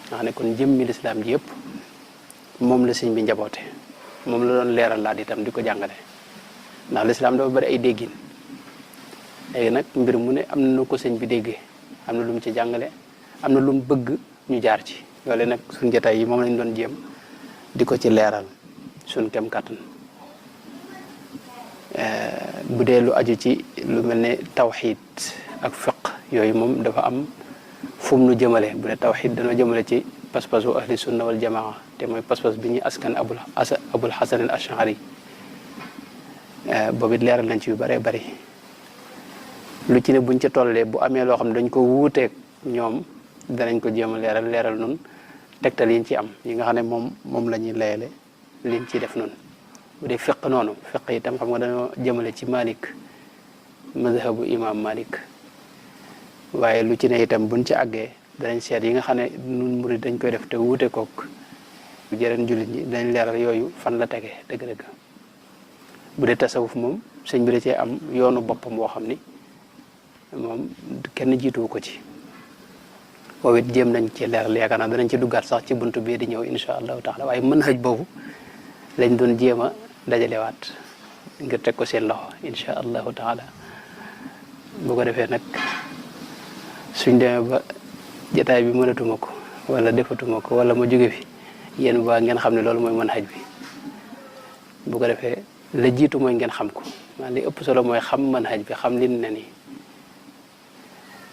nga xam ne kon jëmmi lislaam ji yëpp moom la sëñ bi njaboote moom la doon leeral laat itam di ko jàngale ndax lislaam dafa bari ay déggin léegi nag mbir mu ne am na nu ko sëñ bi déggee am na lu mu ci jàngale am na lu mu bëgg ñu jaar ci loole nag suñ jotaay yi moom lañ doon jéem di ko ci leeral suñ kem kàttan bu dee lu aju ci lu mel ne tawxiid ak fiq yooyu moom dafa am fu mu nu jëmale bu dee tawxiid danoo jëmale ci pas-pasu ahli sunna wal jamaa te mooy pas-pas bi ñuy askan abul xasan al ashari boobu it leeral nañ ci yu bëree bëri lu ci ne buñ ca tollee bu amee loo xam ne dañ ko wuuteeg ñoom danañ ko jéem a leeral nun tegtal yiñ ci am yi nga xam ne moom la ñuy layale liñ ci def noonu bu dee fiq noonu fiq itam xam nga dañoo jëmale ci Malik mazhabu imam Malik waaye lu ci ne itam buñ ci àggee danañ seet yi nga xam ne nun murid dañ koy def te wuute kook jëreen jullit ñi dañ leeral yooyu fan la tege dëgg-dëgg bu dee tasawuf moom sëñ bi da cee am yoonu boppam boo xam ni moom kenn jiituwu ko ci boobu it jéem nañ ci leeral yaakaar naa danañ ci duggaat sax ci buntu bii di ñëw insha allahu taala waaye manhaj boobu lañ doon jéem a dajalewaat ngir teg ko seen loxo insha allahu taala bu ko defee nag suñ demee ba jotaay bi mënatuma ko wala defatuma ko wala ma jóge fi yéen ba ngeen xam ne loolu mooy manhaj bi bu ko defee la jiitu mooy ngeen xam ko maa li ëpp solo mooy xam manhaj bi xam lin ne nii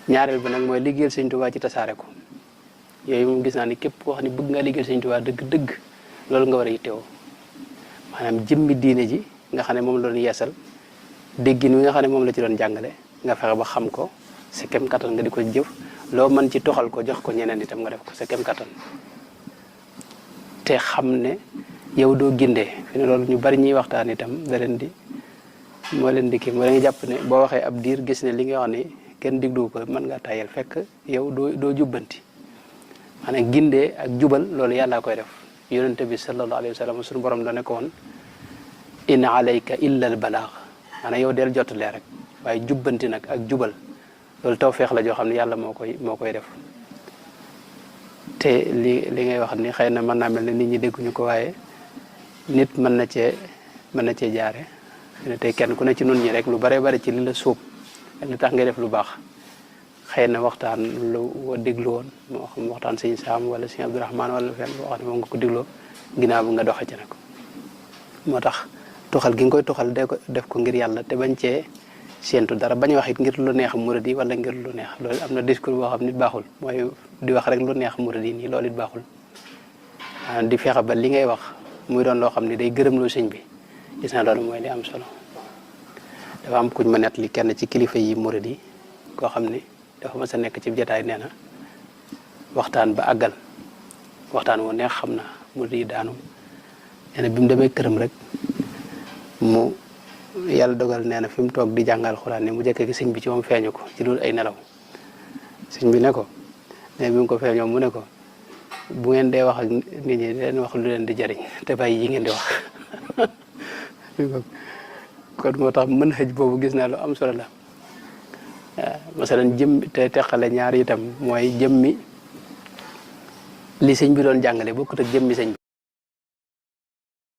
ñaareel bi nag mooy liggéeyal sëñ Tuubaa ci tasaare ko yooyu moom gis naa ni képp koo xam ne bëgg nga liggéeyal sëñ Tuubaa dëgg-dëgg loolu nga war a yittewoo maanaam jëmmi diine ji nga xam ne moom la doon yeesal déggin wi nga xam ne moom la ci doon jàngale nga fexe ba xam ko sa kem kattan nga di ko jëf loo mën ci toxal ko jox ko ñeneen itam nga def ko sa kem kattan te xam ne yow doo gindee fi ne loolu ñu bari ñuy waxtaan itam da leen di moo leen di kii moo leen jàpp ne boo waxee ab diir gis ne li nga wax ni kenn diglu ko mën ngaa tayal fekk yow doo jubbanti maanaam gindee ak jubal loolu yàllaa koy def yonente bi sallallahu alayhi wa sallam suñu borom da ne ko woon in alayka illa al balaag maanaam yow del jottalee rek waaye jubbanti nag ak jubal loolu tawfeex la joo xam ne yàlla moo koy def te li ngay wax ni xëy na mën naa mel ne nit ñi dégguñu ko waaye nit mën na cee jaare fi ne tey kenn ku ne ci nun ñi rek lu bare bare ci li la sóob ak li tax ngay def lu baax xëy na waxtaan lu déglu woon moo xam waxtaan sëñ Saam wala sëñ Abdourahman wala fenn boo xam ne moom nga ko dégloo ginnaaw bi nga doxe ci nag moo tax tuxal gi nga koy tuxal def ko ngir yàlla te bañ cee séentu dara bañ wax it ngir lu neex murid yi wala ngir lu neex loolu am na discours boo xam nit baaxul mooy di wax rek lu neex murid yi nii loolu it baaxul di fexe ba li ngay wax muy doon loo xam ne day gërëm loo sëñ bi gis naa loolu mooy li am solo dafa am kuñ ma nett li kenn ci kilifa yi murid yi koo xam ne dafa mas a nekk ci jotaay nee na waxtaan ba àggal waxtaan woo neex xam naa murid yi daanu nee na bi mu demee këram rek mu yàlla dogal nee na fi mu toog di jàngal xuraan ne mu jëkk gi sëñ bi ci moom feeñu ko ci loolu ay nelaw sëñ bi ne ko ne bi mu ko feeñoo mu ne ko bu ngeen dee wax ak nit ñi leen wax lu leen di jariñ te bàyyi yi ngeen di wax kon moo tax mën xëj boobu gis naa lu am solo la masalan jëm te teqale ñaar itam mooy jëmmi li sëñ bi doon jàngale bokkut ak jëmmi sëñ bi